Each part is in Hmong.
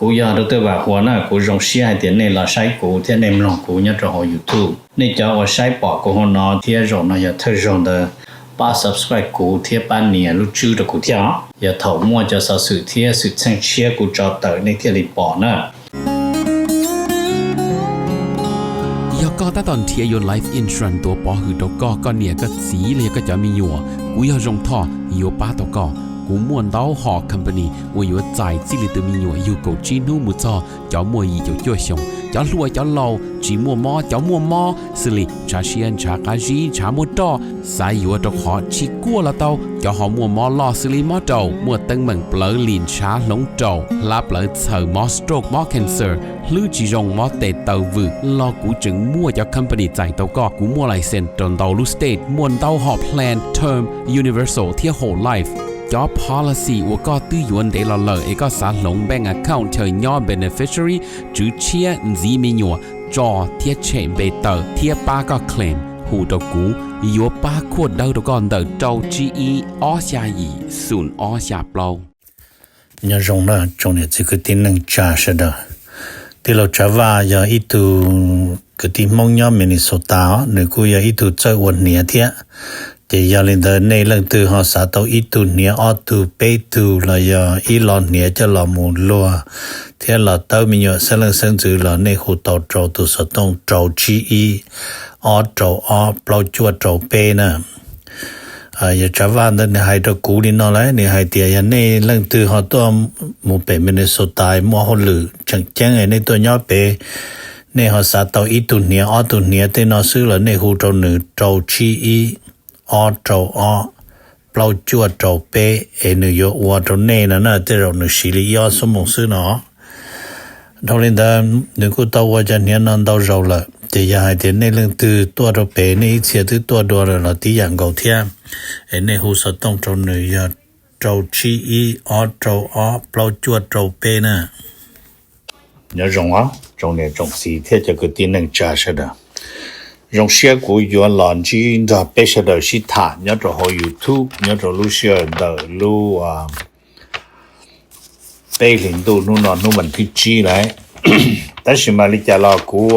Kuv yog Doctor Vam Huas na, kuv zoo siab hais tias nej los saib kuv thiab nej mloog kuv nyob rau hauv YouTube. Nej cov uas saib pom kuv hauv no thiab zaum no yog thawj zaug ntawd, pab subscribe kuv thiab pab nias lub tswb rau kuv thiab os. Yog thaum muaj cov xov xwm thiab xwm txheej tshiab kuv tso tawm nej thiaj li pom na. Yog koj tab tom nrhiav yuav life insurance tuav pov hwm rau koj, koj niam koj txiv los yog koj cov me nyuam, kuv yog Zoo Thoj yuav pab tau koj. Kuv muaj ntau hom company uas yuav txais txij li tus me nyuam yug kaum tsib hnub mus txog cov muaj yim caum cuaj xyoos, cov hluas cov laus, tsis muaj mob cov muaj mob, xws li ntshav siab ntshav qab zib ntshav muaj roj, xav yuav rau qhov tsis kuaj los tau, cov ho muaj mob loj xws li mob raum, muaj teeb meem plawv lim ntshav hloov raum, hlab plawv txhaws, mob stroke mob cancer, hlwb tsis zoo mob tes taw vwm los kuv tseem muaj cov company txais tau koj. Kuv muaj license rau ntau lub state, muaj ntau hom plan term, universal thiab whole life. Cov policy uas koj twb yuav ntev los lawm es koj xav hloov bank account chaw nyob beneficiary, tswv tshiab, ntxiv me nyuam, tso thiab tshem npe tawm thiab pab koj claim, hu rau kuv, yuav pab khuaj dawb rau koj ntawm rau tsib ib ob xya yim xoom ob xya plaub. Nyob zoo na tsoom niam txiv kwv tij neej tsa sawv daws. Tij laug Tsav Vaj yog ib tug kwv tij Hmoob nyob Minnesota os, nws kuj yog ib tug txawj ua hniav thiab. Ces yog li ntawd nej leej twg ho xav tau ib tug hniav ob tug peb tug los yog ib lo hniav coj los mus luag thiab los tawb me nyuam xeeb leej xeeb ntxwv los nej hu tau rau tus xov tooj rau tsib ib ob rau ob plaub cuaj rau peb na. Yog Tsav Vaj ntawd nws hais rau kuv li no lawm, nws hais tias yog nej leej twg ho tuaj mus pem Minnesota muaj hauj lwm tseem ceeb nej tuaj nyob pem, nej ho xav tau ib tug hniav ob tug hniav tej no xwb los nej hu rau nws rau tsib ib ob rau ob plaub cuaj rau peb es nws yuav ua rau nej no na, tej zaum nws siv li ib ob xuab moos xwb no. Dhau li ntawd nws kuj tau ua cov hniav no ntau zaus lawm, ces yog hais tias nej leej twg tuaj rau pem nej ib txhia twb tuaj dua lawm los tib yam nkaus thiab, es nej hu xov tooj rau nws yog rau tsib ib ob rau ob plaub cuaj rau peb na. Nyob zoo os tsoom niam tsoom txiv thiab cov kwv tij neej tsa sawv daws. Zoo siab kuv yuav los ntsib nrog peb sawv daws sib tham nyob rau hauv YouTube nyob rau lub sij hawm ntawm lub peb hlis ntuj hnub no hnub vas thib tsib lawm. Tab sis mas li cas los kuv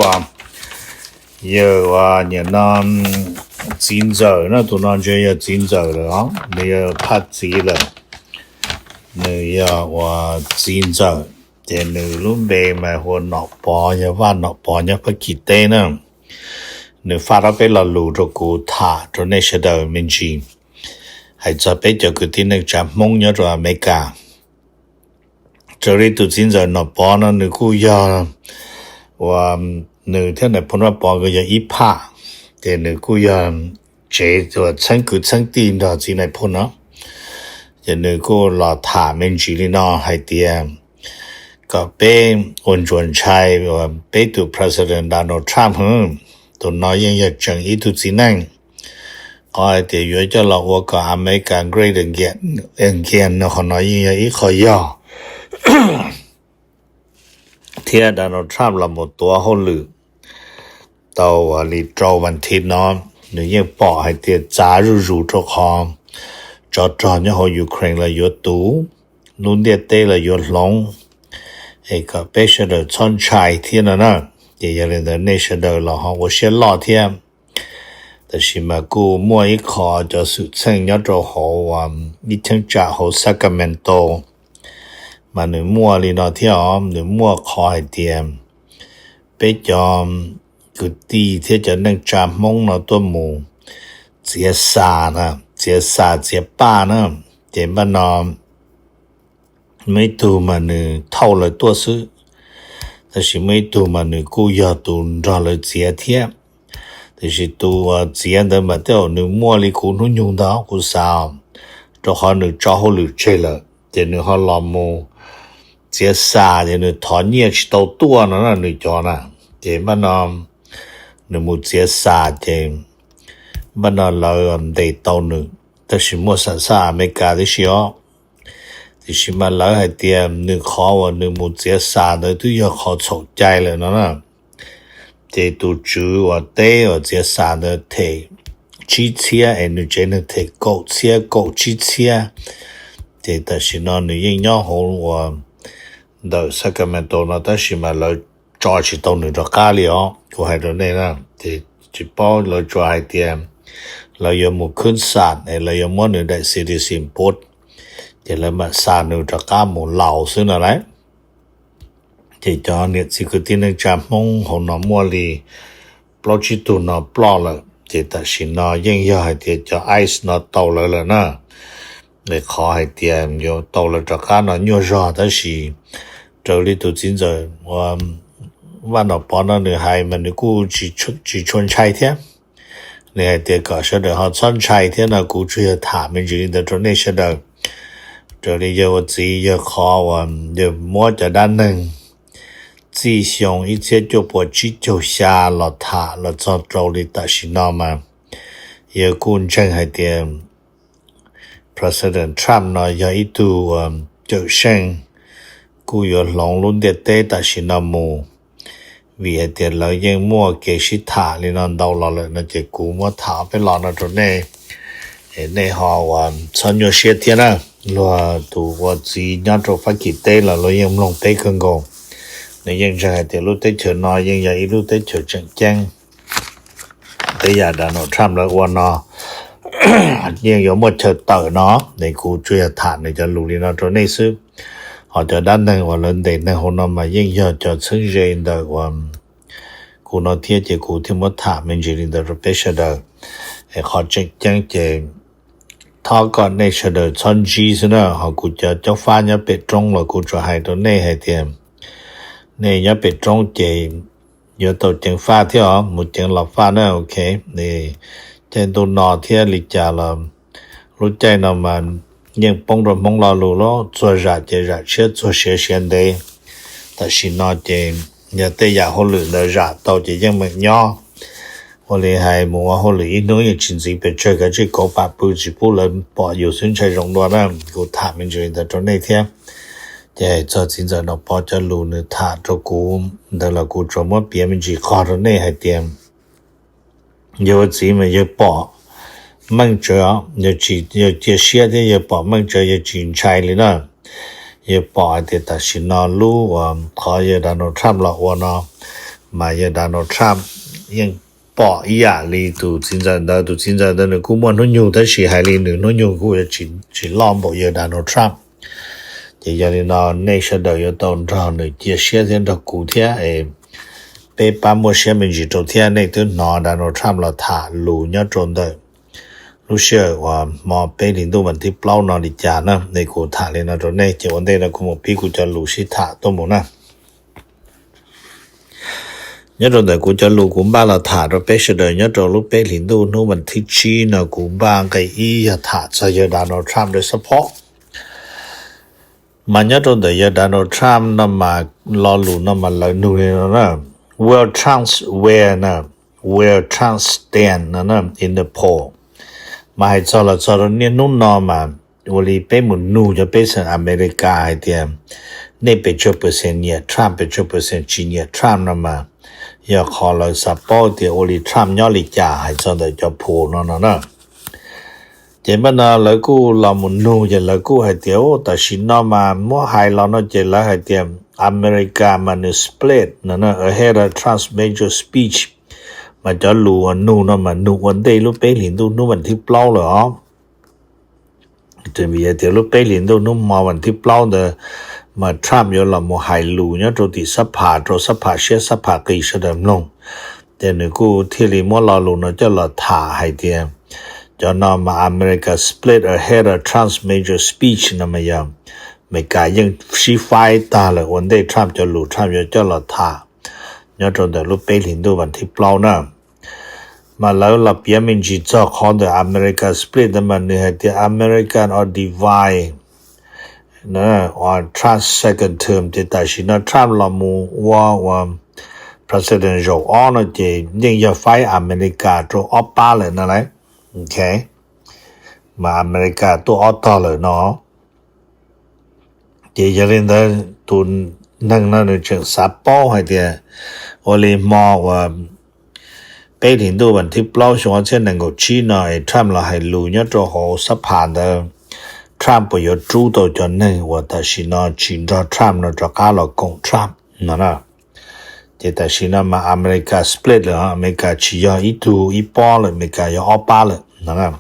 yawg ua niam no txiv ntxawm no, tus no ntshe yog txiv ntxawm lawm os, nws yog phaj txiv lawm, nws yog ua txiv ntxawm, ces nws lub npe mas hu ua Nom Pov, yog Vaj Nom Pov nyob Fab Kis teb na. Nws faj rau peb lo lus rau kuv tham rau nej sawv daws me ntsis hais txog peb cov kwv tij neej tsa Hmoob nyob rau Amelikas. Raws li tus txiv ntxawm Nom Pov no nws kuj yog ua nws thiab nais phoo Vaj Pov nkawd yog ib phaj, ces nws kuj yog tsev txheeb kwv txheeb tij nrog txiv nais phoo no. Ces nws kuj los tham me ntsis li no hais tias kom peb ua ntsuas ntshai peb tus President Donald Trump, tus no yeej yog tseem ib tug txiv neej. Qhov hais tias yuav coj los ua kom America great again no, qhov no yeej yog ib qho yog thiab Donald Trump los mus tuav hauj lwm tau li rau vas thiv no, nws yeej pom hais tias txav zuj zus rau qhov tsov rog nyob hauv Ukraine los yuav tus, lub ntiaj teb los yuav hloov, es kom peb sawv daws txhob ntshai thiab no na. Ces yog li ntawd nej sawv daws los ho ua siab loj thiab. Tab sis mas kuj muaj ib qho cov xwm txheej nyob rau hauv ib cheeb tsam hauv Sacramento mas nws muaj li no thiab os, nws muaj qhov hais tias peb cov kwv tij thiab cov neej tsa Hmoob no tuaj mus txiav xas, txiav xas txiav paj na, ces npaj no muaj ib tug mas nws thauj lawv tuaj xwb, tab sis muaj ib tug mas nws kuj yog tus nrog lawv txiav thiab. Tiam sis tus txiav ntawd mas tej zaum nws muaj li kuv hnub nyoog ntawd kuv xav, rau qhov nws tso hauj lwm tseg lawm ces nws ho los mus txiav xas ces nws thov nyiaj tsis tau tuaj no na nws cov na. Ces npaj no nws mus txiav xas ces npaj no lawv ntes tau nws, tab sis muaj xam xaj Amelikas tib si os. Tiam sis mas lawv hais tias nws qhov uas nws mus txiav xas ntawd twb yog qhov txhaum cai lawm no na. Ces tus tswv uas teb uas txiav xas ntawd them tsib txhiab es nws tsev neeg them kaum txhiab kaum tsib txhiab. Ces tam sim no nws yeej nyob hauv uas ntawm Sacramento no tab sis mas lawv tso tsis tau nws rov qab li os. Kuv hais rau nej na, ces tsis paub, lawv tsuas hais tias lawv yuav mus khwb xam es lawv yuav muab nws daim citizen pub, ces lawv mam xa nws rov qab mus Laus xwb no lauj. Ces cov niam txiv kwv tij neej tsa Hmoob hauv no muaj li plaub tsib tug no ploj lawm, ces tam sim no yeej yog hais tias cov ice no tau lawv lawm na. Qhov hais tias yuav tau lawv rov qab no nyuaj zog, tab sis raws li tus txiv ntxawm uas Vaj Nom Pov no nws hais mas nws kuj tsis tshua ntshai thiab. Nws hais tias kom sawv daws ho txhob ntshai thiab no, kuv tsuas yog tham me ntsis li ntawd rau nej sawv daws. Raws li yawg ua txiv yawg qhov uas yawg muab cov dab neeg txij xyoo ib txhiab cuaj puas tsib caug xya los tham los txog rau li tam sim no mas yawg kuj ntseeg hais tias President Trump no yog ib tug cawm seej, kuj yuav hloov lub ntiaj teb tam sim no mus, vim hais tias lawv yeej muaj kev sib tham li no ntau los lawm no, ces kuv muab tham ob peb lo no rau nej, nej ho uas txhob nyuaj siab thiab na. Luag tus ua txiv nyob rau Fab Kis teb los luag yeej mloog peb kawg nkaus, nws yeej ntseeg hais tias lub teb chaws no yeej yog ib lub teb chaws tseem ceeb. Tej yam Donald Trump lawv ua no yeej yuav muaj chaw tawm no, es kuv tsuas yog tham nws cov lus li no rau nej xwb. Ho cov dab neeg uas lawv ntes neeg hauv no mas yeej yog cov txheeb ze ntawm uas kuv no thiab, ces kuv thiaj muab tham me ntsis li ntawd rau peb sawv daws. Es qhov tseem ceeb ces thov kom nej sawv daws txhob ntsib xwb na. Ho kuv cov caub fab nyob pem roob los kuv tsuas hais rau nej hais tias nej nyob pem roob ces yuav tau ceev faj thiab os, mus ceev los faj na, ok. Caij ntuj no thiab li cas los lub caij no mas yeej poob rau Hmoob lo lus los txuag zam ces zam tshiab, txuag siav siav ntev. Tam sim no ces yog tej yam hauj lwm ntawd zam tau ces yeej meem nyob. Ua li hais mus ua hauj lwm ib hnub yeej tsis ntxiv pes tsawg, kav tsij kauv pam pw tsis pub lawv pom yus xwb ntshai zoo dua na. Kuv tham me ntsis li ntawd rau nej thiab. Ces txog txiv ntxawm Nom Pov cov lus nws tham rau kuv ntawd los kuv tsuas muab piav me ntsis qhov rau nej hais tias yawg ua txiv mas yawg pom meej tsawv, yawg cia siab thiab yawg pom meej tsawv, yawg tsis ntshai li na. Yawg pom hais tias tam sim no lub uas qhov yawg Donald Trump los ua no mas yawg Donald Trump yeej pom ib yam li tus txiv ntxawm ntawd. Tus txiv ntxawm ntawd nws kuj muaj hnub nyoog tab sis hais li nws hnub nyoog kuj yuav tsis loj npaum yawg Donald Trump. Ces yog li no nej sawv daws yuav tau nrog nws cia siab thiab nrog kuv thiab es peb pab muaj siab me ntsis rau thiab. Nej twb hnov Donald Trump los tham lus nyob rau ntawm lub sij hawm uas hmo peb hlis ntuj vas thib plaub no li cas na, es kuv tham li no rau nej. Ces ua ntej no kuv mus pib kuv cov lus sib tham tuaj mus na. Nyob rau ntawm kuv cov lus kuv npaj los tham rau peb sawv daws nyob rau lub peb hlis ntuj hnub vas thib tsib no, kuv npaj nqe ib yog tham txog yawg Donald Trump de support. Mas nyob rau ntawm yawg Donald Trump no mas lo lus no mas lawv nug li no na: Will Trump wear na, will Trump stand no na in the poll? Mas hais txog los txog rau niaj hnub no mas ua li peb mus nug cov pej xeem America hais tias nej pes tsawg percent nyiam Trump, pes tsawg percent tsis nyiam Trump no mas yog qhov lawv xav paub tias ua li Trump nyob li cas hais txog ntawm cov poll no no na. Ces npaj no lawv kuj los mus nug ces lawv kuj hais tias tam sim no mas muab hais los no ces lawv hais tias America mas nws split no na, ahead of Trump's major speech. Mas cov lus uas nug no mas nug ua ntej lub peb hlis ntuj hnub vas thib plaub lawm os. Vim tias lub peb hlis ntuj hnub hmo vas thib plaub ntawd mas Trump yuav los mus hais lus nyob rau tim xab phas rau xab phas siab xab phas qis sawv daws mloog. Ces nws kuj thiaj li muab lo lus no coj los tham hais tias cov no mas America split ahead of Trump's major speech no mas yog Amelikas yeej sib faib tag lawm ua ntej Trump cov lus Trump yuav coj los tham nyob rau ntawm lub peb hlis ntuj vas thib plaub na. Mas lawv los piav me ntsis txog qhov ntawm America split ntawd mas nws hais tias America are divide on Trump's second term. Ces tam sim no Trump los mus ua ua president zaum ob no ces yeej yog faib America rau ob pab lawm no lauj. Ok, mas America tuaj ob tog lawm no. Ces yog li ntawd tus neeg no nws tseem xav paub hais tias ua li hmo uas peb hlis ntuj vas thib plaub xyoo ob txhiab nees nkaum tsib no es Trump los hais lus nyob rau hauv xab phas ntawd, Trump Trump puas yuav rub tau cov neeg uas tam sim no tsis nrog Trump no rov qab los koom Trump no na. Ces tam sim no mas America split lawm, America tsis yog ib tug ib pob lawm, America yog ob pab lawm no.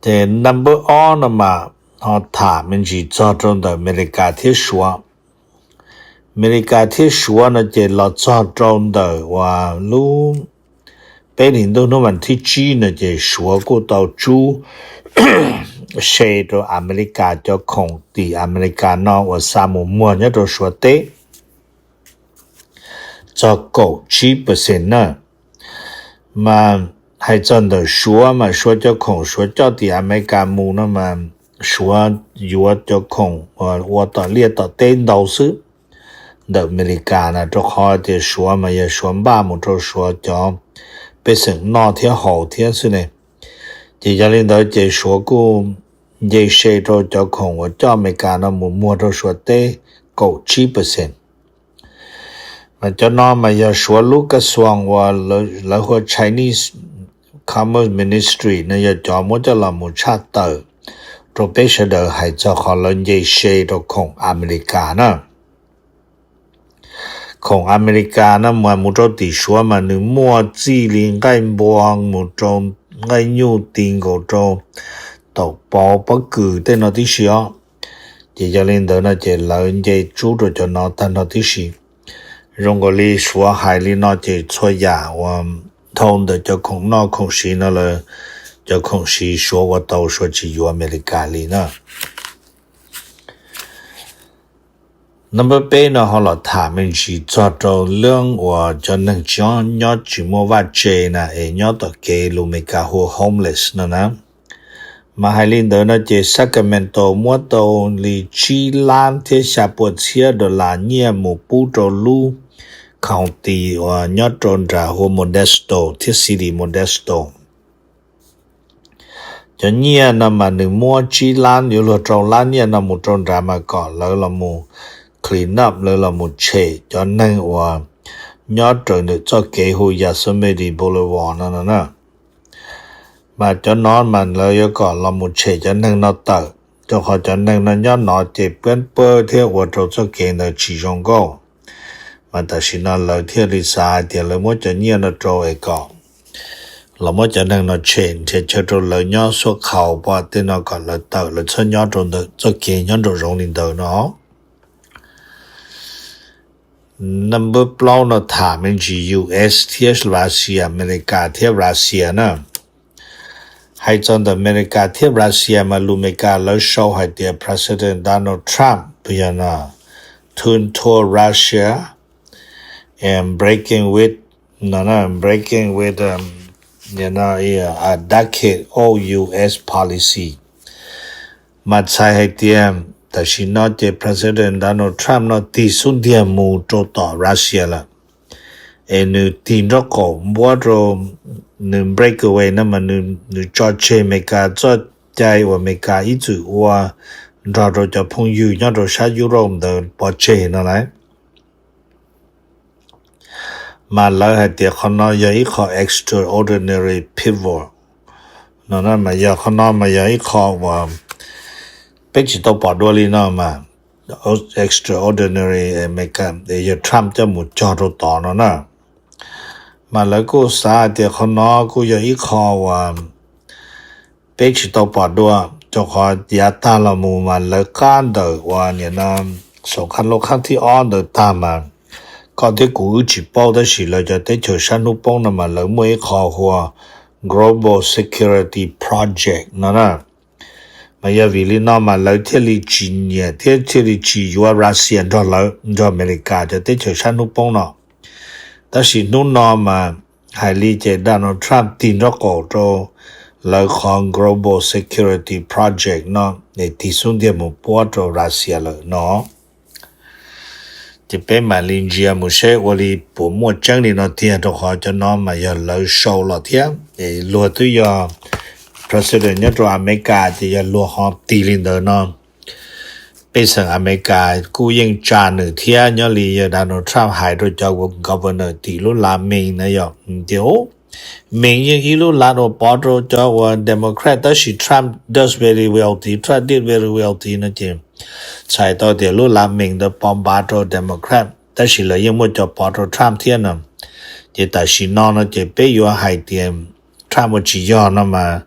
Ces number ob no mas ho tham me ntsis txog rau ntawm America thiab Suav. America thiab Suav no ces los txog rau ntawm uas lub peb hlis ntuj hnub vas thib tsib no ces Suav kuj tau tsub se rau America cov khoom tim America no uas xa mus muag nyob rau Suav teb txog kaum tsib percent na. Mas hais txog ntawm Suav mas Suav cov khoom Suav coj tim America mus no mas Suav yuav cov khoom ua tom liaj tom teb ntau xwb ntawm America na, rau qhov tias Suav mas yog Suav npaj mus rau Suav cov pej xeem noj thiab haus thiab xwb ne. Ces yog li ntawd ces Suav kuj nce se rau cov khoom uas coj America no mus muag rau Suav teb kaum tsib percent. Mas cov no mas yog Suav lub kas xuas uas lawv hu ua Chinese Commerce Ministry no yog cov muab coj los mus tshaj tawm rau peb sawv daws hais txog qhov lawv nce se rau khoom America na. Khoom America no mas mus rau tim Suav mas nws muaj txij li nqaij npua mus rau nqaij nyuj ti nkaus rau taum pauv pob kws tej no tib si os. Ces yog li ntawd no ces lawv nce tsub rau cov no tag nrho tib si. Zoo nkaus li Suav hais li no ces txhua yam uas dhau ntawm cov khoom noj khoom siv no lawm, cov khoom siv Suav ua tau Suav tsis yuav America li na. Number peb no ho los tham me ntsis txog rau leej uas cov neeg tsis nyob tsis muaj vaj tse na es nyob tom kev lus Meskas hu ua homeless no na. Mas hais li ntawd no ces Sacramento muab tau li tsib lab thiab xya puas txhiab dollar nyiaj mus pub rau lub county uas nyob rau nram hu ua Modesto thiab city Modesto. Cov nyiaj no mas nws muab tsib lab yuav luag rau lab nyiaj no mus rau nrad mas kom lawv los mus clean up, lawv los mus tshem cov neeg uas nyob raws ntawm txoj kev hu Yosemite Boulevard no no na. Mas cov no mas lawv yuav kom los mus tshem cov neeg no tawm, rau qhov cov neeg no nyob no ces pab pawg thiab ua rau txoj kev ntawd tsis zoo nkauj. Mas tam sim no lawv thiaj li xav hais tias lawv muab cov nyiaj no rau es kom los muab cov neeg no tshem nrhiav chaw rau lawv nyob xuaj khaus pom tej no kom lawv tawm, lawv txhob nyob rau ntawm txoj kev nyob nraum zoov li ntawd no. Number plaub no tham me ntsis U S thiab Russia, America thiab Russia na. Hais txog ntawm America thiab Russia mas lus America lawv sau hais tias President Donald Trump yog no, turn toward Russia and breaking with no, breaking with a decade old U S policy. Mas txhais hais tias tam sim no ces President Donald Trump no tig xub ntiag mus rau tom Russia lawm, es nws tig nraub qaum npuab rau, nws break away no mas nws tso tseg America txoj cai uas America ib txwm ua nrog rau cov phooj ywg nyob rau sab Europe ntawd pov tseg no lawm. Mas lawv hais tias qhov no yog ib qho extraordinary pivot no, mas yog qhov no mas yog ib qho uas peb tsis tau pom dua li no mas extraordinary America yog Trump coj mus cog rau tod no na. Mas lawv kuj xav hais tias qhov no kuj yog ib qho uas peb tsis tau pom dua, rau qhov yav tag los mus mas lawv qab ntawm uas nim no xoo khab lub qhab thib ob ntawd tag mas koj thiab kuv wb tsis paub, tab sis lawv cov teb chaws sab hnub poob no mas lawv muaj ib qho hu ua Global Security Project no na. Mas yog vim li no mas lawv thiaj li tsis nyiam thiab thiaj li tsis yuav Russia nrog lawv, nrog America cov teb chaws sab hnub poob no. Tab sis hnub no mas hais li ces Donald Trump tig nraub qaum rau lawv qhov Global Security Project no es tig xub ntiag mus puab rau Russia lawm no. Ces peb mam li ntsia mus seb ua li puas muaj tseeb li no tiag, rau qhov cov no mas yog lawv sau los thiab es luag twb yog president nyob rau America ces yog luag ho tig li ntawd no. Pej xeem America kuj yeej tsa nws thiab, nyob li yog Donald Trump hais rau cov governor tim lub la me na yog tias Mees yeej ib lub lav uas pov rau cov uas Democrat, tab sis Trump does very wealthy, Trump did very wealthy no ces txhais tau tias lub lav Mees ntawd pov npav rau Democrat, tab sis lawv yeej muaj cov pov rau Trump thiab no. Ces tam sim no no ces peb yuav hais tias Trump ua tsis yog no mas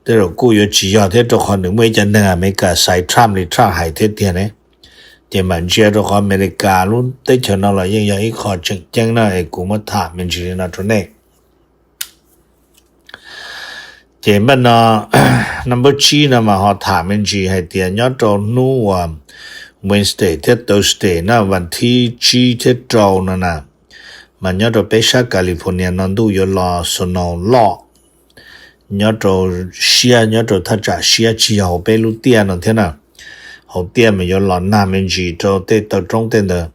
tej zaum kuj yuav tsis yog thiab, rau qhov nws muaj ib cov neeg Amelikas xaiv Trump li Trump hais thiab tiag ne. Ces mam ntsia rau qhov Amelikas lub teb chaws no los yeej yog ib qho tseem ceeb na, es kuv muab tham me ntsis li no rau nej. Ces npaj no, number tsib no mas ho tham me ntsis hais tias nyob rau hnub uas Wednesday thiab Thursday na, vas thib tsib thiab rau no na, mas nyob rau peb sab California no ntuj yuav los snow loj nyob rau siab, nyob rau thaj tsam siab, tsis yog hauv peb lub tiaj no thiab na. Hauv tiaj mas yuav los nag me ntsis rau tej taw roob tej ntawd,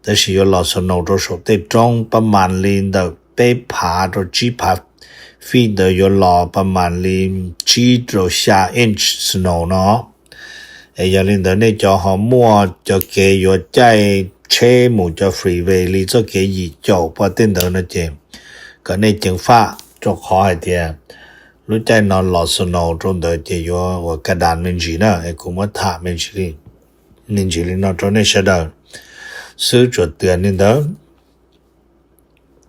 tab sis yuav los snow rau saum tej roob pab mas li ntawm peb phav rau tsib phav feet ntawd, yuav los pab mas li tsib rau xya inch snow no. Es yog li ntawd nej cov ho muaj cov kev yuav caij tsheb mus cov freeway li txoj kev yim caum pua tej ntawd no ces kom nej ceev faj, rau qhov hais tias lub caij no los snow rau ntawd ces yuav ua ka das me ntsis na, es kuv muab tham me ntsis li no rau nej sawv daws xwb, tsuas tias li ntawd.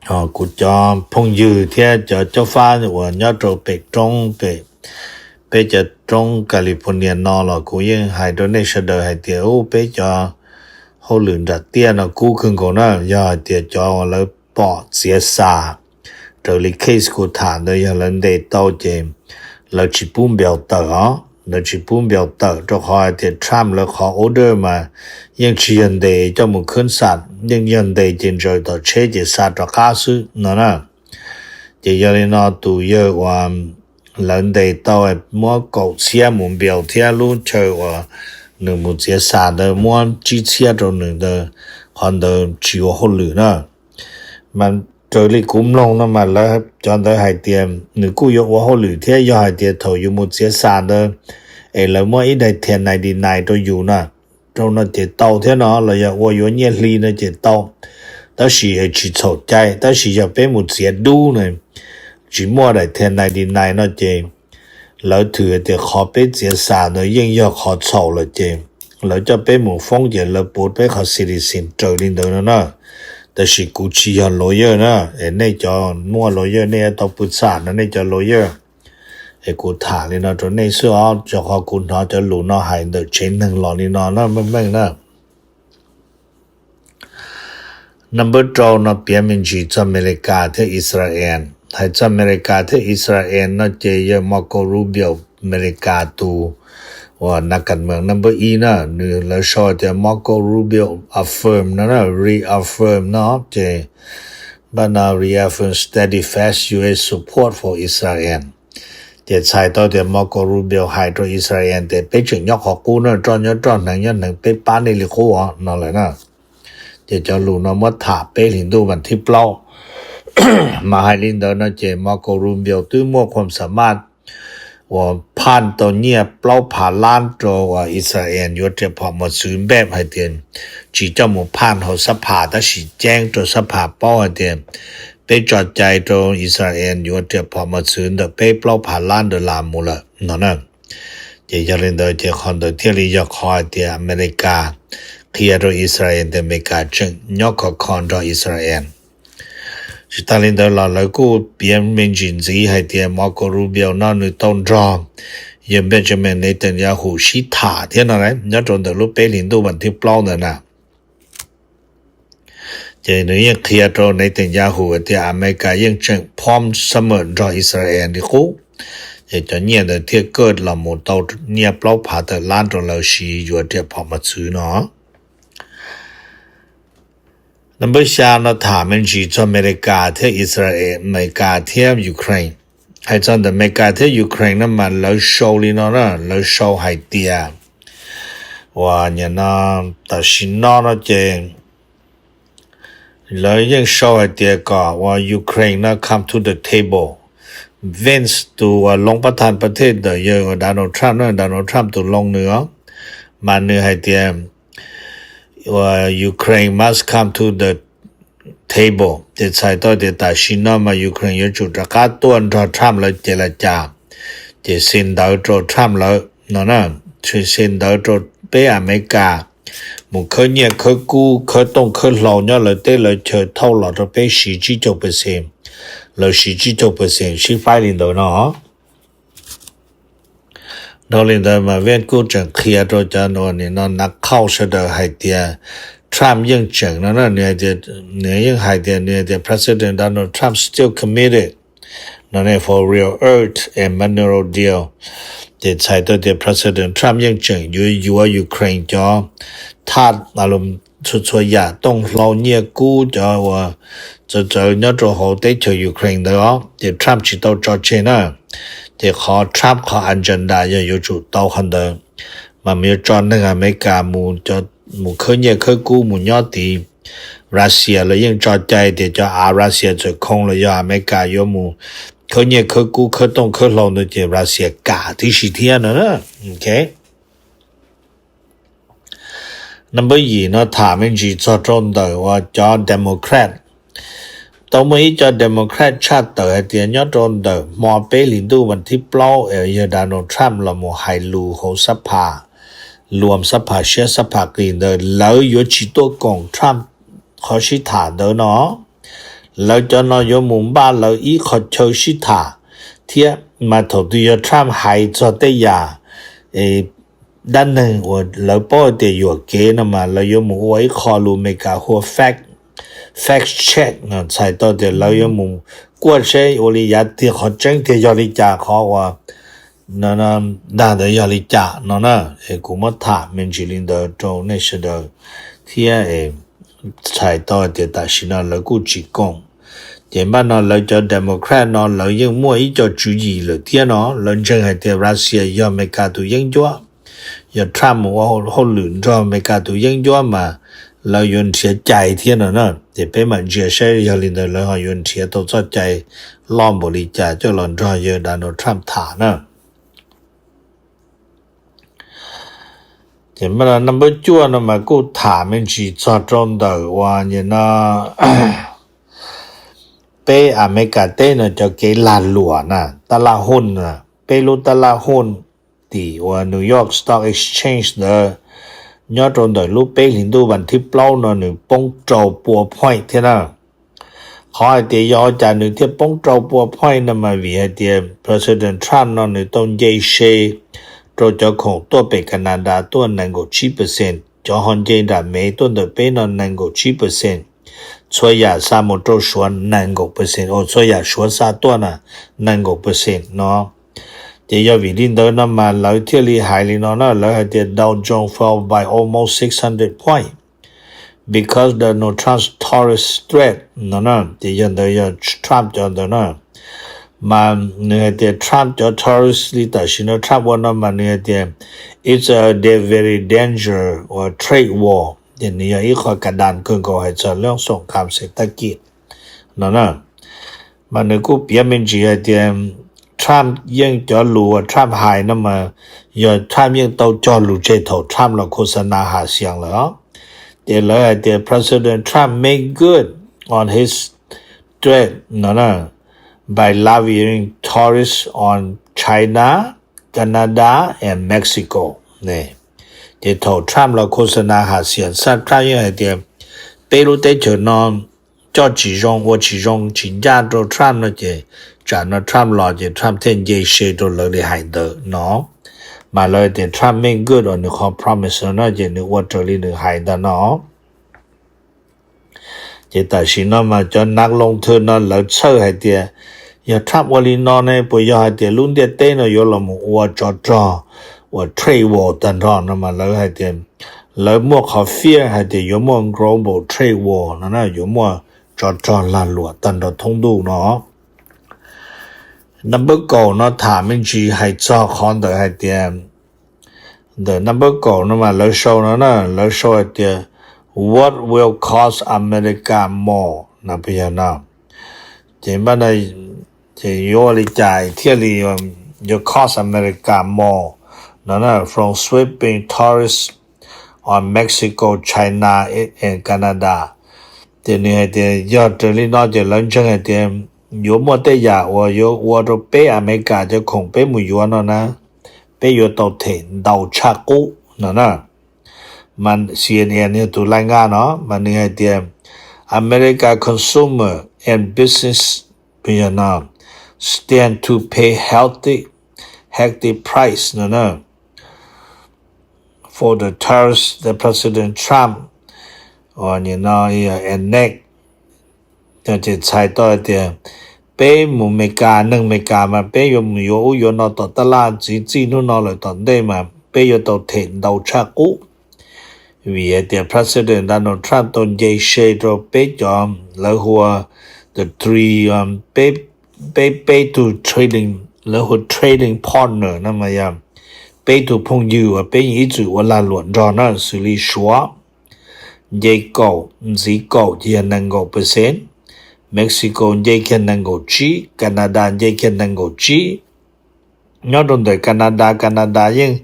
Kuv cov phooj ywg thiab cov caub fab uas nyob rau pem roob, pem peb cov roob California no los kuv yeej hais rau nej sawv daws hais tias, u, peb cov hauj lwm nram tiaj no kub kawg nkaus na. Yog hais tias cov uas lawv pom txiav xas raws li case kuv tham ntawd, yog lawv ntes tau ces lawv tsis pub npiaus tawm os, lawv tsis pub npiaus tawm, rau qhov hais tias Trump lawv qhov order mas yeej tsis yog ntes coj mus khwb xam, yeej yog ntes ces ntsaws tom tsheb ces xa rov qab xwb no na. Ces yog li no tus yawg uas lawv ntes tau muab kaum txhiab mus npiaus thiab lub chaw uas nws mus txiav xas ntawd muab tsib txhiab rau nws ntawd, qhov ntawd tsis ua hauj lwm na. Mas raws li kuv mloog no mas lawv cov ntawd hais tias nws kuj yuav ua hauj lwm thiab, yog hais tias thaum yus mus txiav xas ntawd es lawv muab ib daim thiab ninety nine rau yus na, rau no ces tau thiab no, los yog ua yuav nyiaj hli no ces tau, tab sis tsis txhaum cai. Tab sis yog peb mus txiav dub na, tsis muaj daim thiab ninety nine no ces lawv thwm tias qhov peb txiav xas ntawd yeej yog qhov txhaum lawm ces lawv coj peb mus foob ces lawv puv peb qhov citizen raws li ntawd no na. Tab sis kuv tsis yog lawyer na, es nej cov muaj lawyer nej yuav tau pw xam no nej cov lawyer. Es kuv tham li no rau nej xwb os, rau qhov kuv hnov cov lus no hais ntawm tsev neeg los li no na, meej meej na. Number rau no piav me ntsis txog Amelikas thiab Israel. Hais txog Amelikas thiab Israel no ces yawg Marco Rubio, Amelikas tus uas nas kas mees number ib na, nws lawv sau tias Marco Rubio affirm no na, reaffirm no ces npaj no reaffirm steadfast U S support for Israel. Ces txhais tau tias Marco Rubio hais rau Israel tias peb tseem nyob qhov qub na, roj nyob roj, hneev nyob hneev, peb pab nej li qub os no lawm na. Ces cov lus no muab tham peb hlis ntuj vas thib plaub. Mas hais li ntawd no ces Marco Rubio twb muaj khuam xa maj uas phaj tau nyiaj plaub phav lab rau uas Israel yuav riam phom mos txwv npej hais tias tsis coj mus phaj hauv xab phas, tab sis ceeb rau xab phas paub hais tias peb tso cai rau Israel yuav riam phom mos txwv ntawm peb plaub phav lab dollar mus lawm no na. Ces yog li ntawd ces qhov ntawd thiaj li yog qhov hais tias Amelikas qhia rau Israel tias Amelikas tseem nyob khov kho nrog Israel. Tsis tas li ntawd los lawv kuj piav me ntsis ntxiv hais tias Marco Rubio no nws tau nrog yawg Benjamin Netanyahu sib tham thiab no, nyob rau ntawm lub peb hlis ntuj vas thib plaub ntawd na. Ces nws yeej qhia rau Netanyahu tias Amelikas yeej tseem phom xa maj nrog Israel li qub. Ces cov nyiaj ntawd thiaj kaj los mus tau nyiaj plaub phav tawm lab rau lawv siv yuav riam phom mos txwv no. Number xya no tham me ntsis txog Amelikas thiab Israel, Amelikas thiab Ukraine. Hais txog ntawm Amelikas thiab Ukraine no mas lawv sau li no na, lawv sau hais tias uas nim no tam sim no no ces lawv yeej sau hais tias kom uas Ukraine no come to the table. Vance tus uas loo pab thas pas thej ntawm yawg uas Donald Trump na, Donald Trump tus loo nws os, mas nws hais tias uas Ukraine must come to the table. Ces txhais tau tias tam sim no mas Ukraine yuav tsum rov qab tuaj nrog Trump lawv ces li cas, ces xa ntawv rau Trump lawv no na, xa ntawv rau peb Amelikas mus khawb nyiaj khawb kub khawb tooj khawb hlau nyob lawv teb lawv chaw thauj los rau peb siv tsib caug percent, lawv siv tsib caug percent sib faib li ntawd no. Dhau li ntawd mas Vance kuj tseem qhia rau cov no nav khauj sawv daws hais tias Trump yeej tseem no na, nws hais tias, nws yeej hais tias, nws hais tias President Donald Trump still committed no ne for rare earth and mineral deal. Ces txhais tau tias President Trump yeej tseem yuav yuav Ukraine cov thaj txhua txhua yam tooj hlau nyiaj kub cov uas txawv txawv nyob rau hauv teb chaws Ukraine ntawd os, ces Trump tsis tau tso tseg na. Ces qhov Trump qhov agenda yog yuav tsum tau qhov ntawd, mas mus yuav tso neeg Amelikas mus khawb nyiaj khawb kub mus nyob tid. Russia lawv yeej tso cai tias cov av Russia txawm khoo los yog Amelikas yuav mus khawb nyiaj khawb kub khawb tooj khawb hlau ntawd ces Russia kam tib si thiab no. Number yim no tham me ntsis txog rau ntawm uas cov Democrat. Tau muaj ib co Democrat tshaj tawm hais tias nyob rau ntawm hmo peb hlis ntuj vas thib plaub es yog Donald Trump los mus hais lus hauv sab phas, luam sab phas siab sab phas qis ntawd lawv yuav tsis tuaj koom Trump qhov sib tham ntawd no. Lawv cov no yuav mus npaj lawv ib qho chaw sib tham thiab, mas thaum twg yog Trump hais txog tej yam dab neeg uas lawv paub tias yuam kev no mas lawv yuav mus ua ib qho lus Amelikas hu ua fact, fact check no, txhais tau tias lawv yuav mus kuaj seb ua li yav tiag qhov tseeb tiag yog li cas, qhov uas dag ntawd yog li cas no na. Es kuv muab tham me ntsis li ntawd rau nej sawv daws thiab, txhais tau tias tam sim no lawv kuj tsis koom. Ces npaj no lawv cov Democrat no lawv yeej muaj ib co tswv yim lawm thiab no, lawv ntseeg hais tias Russia yog Amelikas tus yeeb ncuab, yog Trump mus ua hauj lwm nrog Amelikas tus yeeb ncuab mas lawv yuav nrhiav cai thiab no na. Ces peb mam ntsia saib yog li ntawd lawv ho yuav nrhiav tau txoj cai loj npaum li cas coj los nrog yawg Donald Trump tham na. Ces npaj no number cuaj no mas kuj tham me ntsis txog rau ntawm uas no peb Amelikas teb no cov kev lag luam na, tab laj huj na, peb lub tab laj huj tim uas New York Stock Exchange ntawd nyob rau ntawm lub peb hlis ntuj vas thib plaub no nws poob rau pua point thiab na. Qhov hais tias yog ua cas nws thiaj poob rau pua point no mas vim hais tias President Trump no nws tau nce se rau cov khoom tuaj pem Canada tuaj nees nkaum tsib percent, cov ho nce nram Mev tuaj ntawm peb no nees nkaum tsib percent, txhua yam xa mus rau Suav nees nkaum percent, txhua yam Suav xa tuaj na nees nkaum percent no. Ces yog vim li ntawd no mas lawv thiaj li hais li no na, lawv hais tias Dow Jones fell by almost six hundred point because the no Trump's tariff threat no na. Ces yog ntawd yog Trump cov ntawd na. Mas nws hais tias Trump cov tariff li tam sim no Trump ua no mas nws hais tias it's a very danger uas trade war, ces nws yog ib qho ka das kawg nkaus hais txog lub soom kam xeem taj kis no na. Mas nws kuj piav me ntsis hais tias Trump yeej cov lus uas Trump hais no mas yog Trump yeej tau cog lus tseg thaum Trump los khos nas has xias lawm. Ces lawv hais tias President Trump made good on his threat no na by levying tariffs on China, Canada and Mexico. Ces thaum Trump los khos nas has xias xaj Trump yeej hais tias peb lub teb chaws no coj tsis zoo ua tsis zoo tsis ncaj rau Trump no ces tsam no Trump los ces Trump thiaj nce se rau lawv li hais ntawd no. Mas lawv tias Trump made good uas nws qhov promise no ces nws ua raws li nws hais ntag no. Ces tam sim no mas cov nav loo thwj no lawv txhawj hais tias yog Trump ua li no ne puas yog hais tias lub ntiaj teb no yuav los mus ua tsov rog uas trade war tag nrho no mas lawv hais tias lawv muaj qhov fear hais tias yuav muaj global trade war no na, yuav muaj tsov rog lag luam tag nrho thoob ntuj no. Number kaum no tham me ntsis hais txog qhov ntawd hais tias ntawm number kaum no mas lawv sau no na, lawv sau hais tias what will cost America more no, ces npaj no ces yuav ua li cas thiaj li yuav cost America more no na, from sweeping tariffs on Mexico, China and Canada. Ces nws hais tias yog raws li no ces lawv ntseeg hais tias yuav muaj tej yam uas yuav ua rau peb Amelikas cov khoom peb mus yuav no na, peb yuav tau them ntau tshaj qub no na. Mas C N N yog tus laj nqa no mas nws hais tias America consumer and business no stand to pay healthy healthy price no na for the tariffs that President Trump no enact. Ces txhais tau tias peb mus Amelikas, neeg Amelikas mas peb yuav mus yuav ub yuav no tom taj laj txiv txij hnub no lawm tom ntej mas peb yuav tau them ntau tshaj qub. Vim hais tias President Donald Trump tau nce se rau peb cov lawv hu ua the three, peb, peb tug trading, lawv hu trading partner no mas yog peb tug phooj ywg uas peb yeej ib txwm ua lag luam nrog na, xws li Suav nce kaum, ntxiv kaum ces yog nees nkaum percent, Mexico nce kiag nees nkaum tsib, Canada nce kiag nees nkaum tsib. Nyob rau ntawm Canada, Canada yeej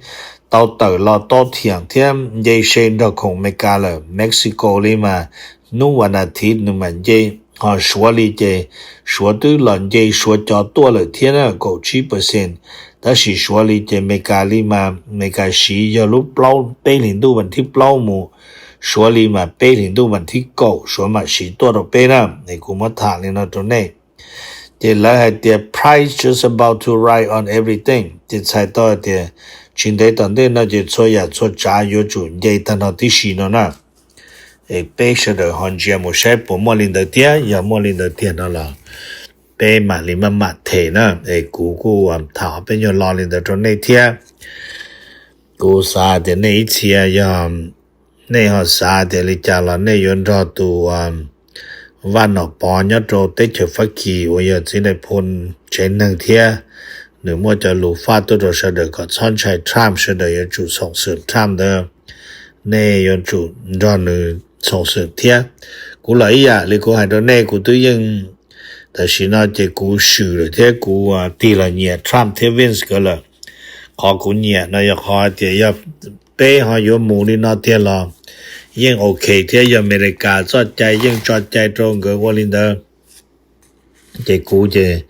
tau tawm los tau thiam thiab nce se nrog khoom Amelikas lawm. Mexico li mas hnub vas nas thiv nws mam nce, ho Suav li ces Suav twb los nce Suav cov tuaj lawm thiab na, kaum tsib percent. Tab sis Suav li ces Amelikas li mas Amelikas siv yog lub plaub, peb hlis ntuj vas thib plaub mus, Suav li mas peb hlis ntuj vas thib kaum Suav mam siv tuaj rau peb na. Es kuv muab tham li no rau nej. Ces lawv hais tias price just about to rise on everything, ces txhais tau hais tias tsis ntev tom ntej no ces txhua yam txhua tsav yuav tsum nce tag nrho tib si no na. Es peb sawv daws ho ntsia mus saib puas muaj li ntawd thiab, yog muaj li ntawd tiag no los peb mam li maj mam them na. Es kuv kuj tham peb nyuag lo li ntawd rau nej thiab. Kuv xav tias nej ib txhia yog nej ho xav tias li cas los nej yuav nrog tus Vaj Nom Pov nyob rau teb chaws Fab Kis uas yog txiv nai phoo tsev neeg thiab, nws muaj cov lus faj tuaj rau sawv daws kom txhob ntshai Trump, sawv daws yuav tsum xoom xwm Trump ntawd, nej yuav tsum nrog nws xoom xwm thiab. Kuv los ib yam li kuv hais rau nej, kuv twb yeej, tam sim no ces kuv swm lawm thiab kuv tig los nyiam Trump thiab Vance nkawd lawm. Qhov kuv nyiam no yog qhov tias yog peb ho yuav mus li no tiag los yeej ok thiab, yog Amelikas txoj cai yeej tso cai rau nkawd ua li ntawd. Ces kuv ces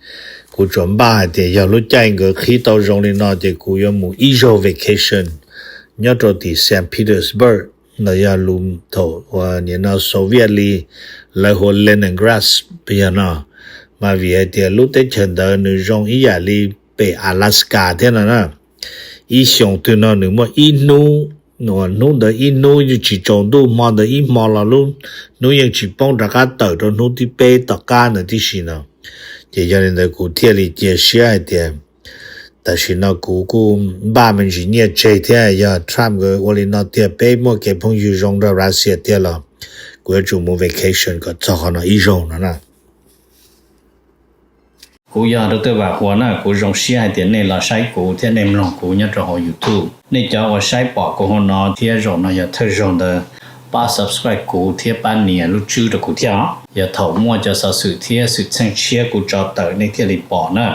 kuv tsuas npaj hais tias yog lub caij nkawd qhib tau zoo li no ces kuv yuav mus ib zaug vacation nyob rau tim Saint Petersburg, los yog lus thaum uas nim no Soviet li lawv hu ua Leningrad, yog no. Mas vim hais tias lub teb chaws ntawd nws zoo ib yam li pem Alaska thiab no na. Ib xyoos twg no nws muaj ib hnub, hnub ntawd ib hnub yeej tsis tsaus ntuj, hmo ntawd ib hmo los lub hnub yeej tsis poob rov qab tawm rau hnub thib peb tom qab ntawd tib si no. Ces yog li ntawd kuv thiaj li cia siab hais tias tam sim no kuv kuj npaj me ntsis nyiaj tseg thiab, yog Trump nkawd ua li no tiag, peb muaj kev phooj ywg zoo nrog Russia tiag los kuv yuav tsum mus vacation kom txog qhov no ib zaug no na. Kuv yog Dr. Vam Huas na, kuv zoo siab hais tias nej los saib kuv thiab nej mloog kuv nyob rau hauv YouTube. Nej cov uas saib pom kuv hauv no thiab zaum no yog thawj zaug ntawd, pab subscribe kuv thiab pab nias lub tswb rau kuv thiab os. Yog thaum muaj cov xov xwm thiab xwm txheej tshiab kuv tso tawm nej thiaj li pom na.